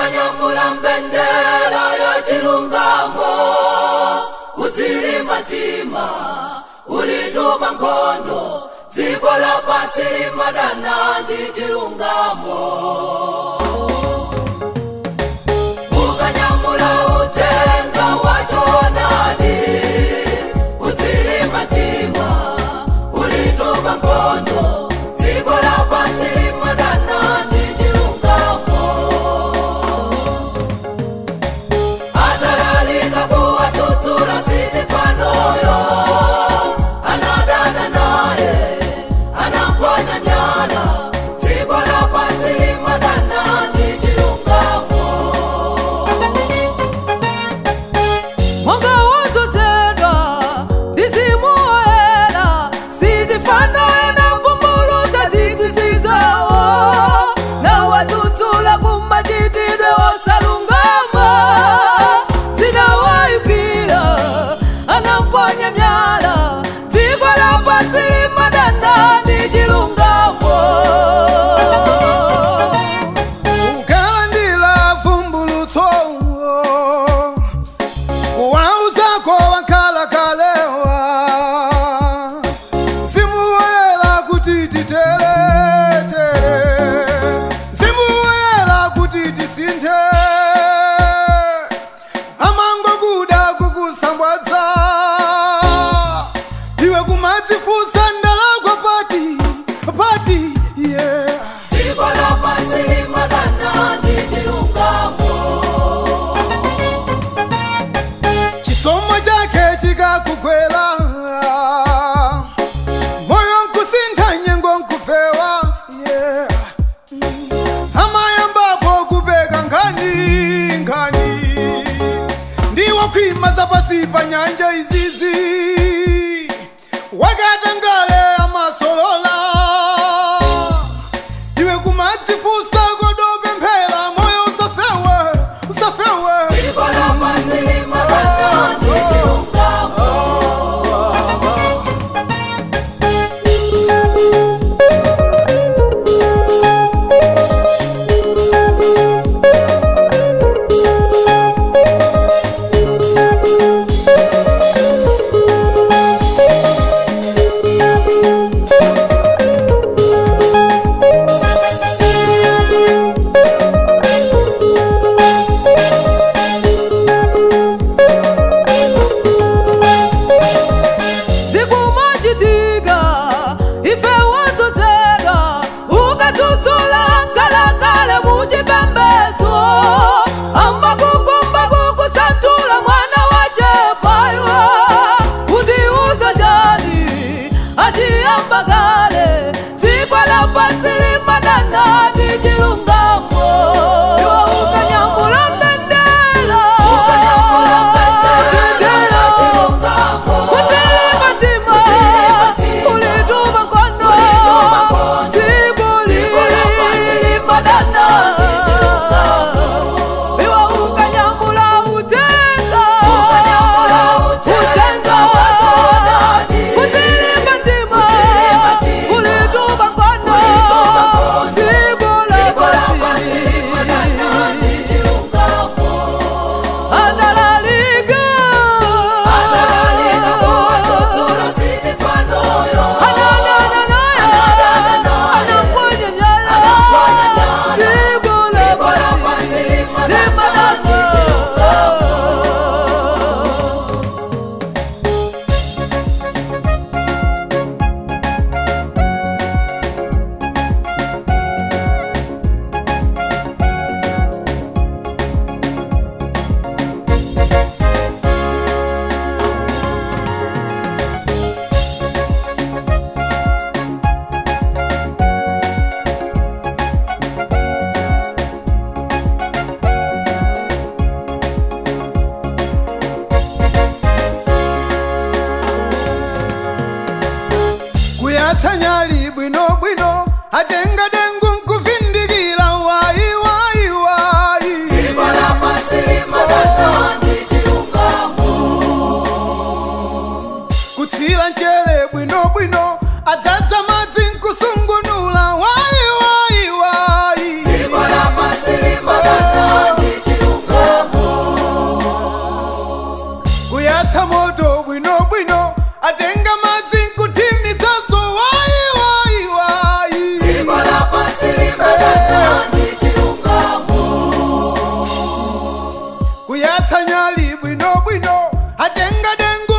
Ukanyamula mbendera ya chilungamo, udzilimba mtima, ulituma nkhondo. Dziko lapansi limadana ndi chilungamo. Ukanyamula utenga wachoonadi, udzilimba mtima, ulituma nkhondo. Dziko lapansi limadana ndi chilungamo. Atalalika kuwatutsula Sitifanoyo, anadana naye, anamponya myala. Dziko lapansi limadana ndi chilungamo. Mwanga wodzozedwa ndi Mzimu Woyera, Sitifano anavumbulutsa zinsinsi zawo, nawadzudzula kumachitidwe osalungama. Zinawayipira, anamponya myala. Dziko lapansi limadana ndi chilungamo. Ukalandila vumbulutso, kuwauzako wakhalakalewa, Mzimu Woyera kuti titeletere, Mzimu Woyera kuti tisinthe, amangokuda kukusambwadza iwe, kumadzifunsa ndalakwa pati pati, yeah. Dziko lapansi limadana ndi chilungamo. Chisomo chake chikakugwera, moyo nkusintha, nyengo nkufewa, yeah. Amayambapo kupeka nkhani nkhani, ndiwo khwima zapasi pa nyanja izizi, wakatangale amasolola, iwe kumadzifunsa kodopemphera, moyo usafewe, usafewe. Dziko lapansi limadana ndi chilungamo. Zikumachitika ife wodzozedwa, ukadzudzula kalakale muchipembedzo, amakukumba kukusanthula mwana wachepayo, kuti uza njani achiyamba kale. Dziko lapansi limadana ndi chilungamo. Iwe ukanyamula mbendera, Ukanyamula mbendera ya chilungamo, Kudzilimba mtima, ulituma nkhondo. Ulituma nkhondo. Dziko Dziko lapansi limadana ndi chilungamo. Iwe ukanyamula utenga, Ukanyamula utenga wachoonadi. Kudzilimba mtima, Kudzilimba mtima, ulituma nkhondo. Ulituma nkhondo. Dziko Dziko lapansi lapansi limadana ndi chilungamo. Atalalika, Atalalika kuwatutsula Sitifanoyo, Anadana naye, Anadana naye, anamponya myala. Anamponya myala. Dziko Dziko lapansi limadana ndi chilungamo. Kuyatsa nyali bwinobwino, atenga dengu nkuvindikira, wayi wayi wayi. Dziko lapansi limadana ndi chilungamo. Kutsira mchere bwinobwino, adzadza madzi nkusungunula, wayi wayi wayi. Dziko lapansi limadana Kuyatsa nyali bwinobwino, atenga dengu.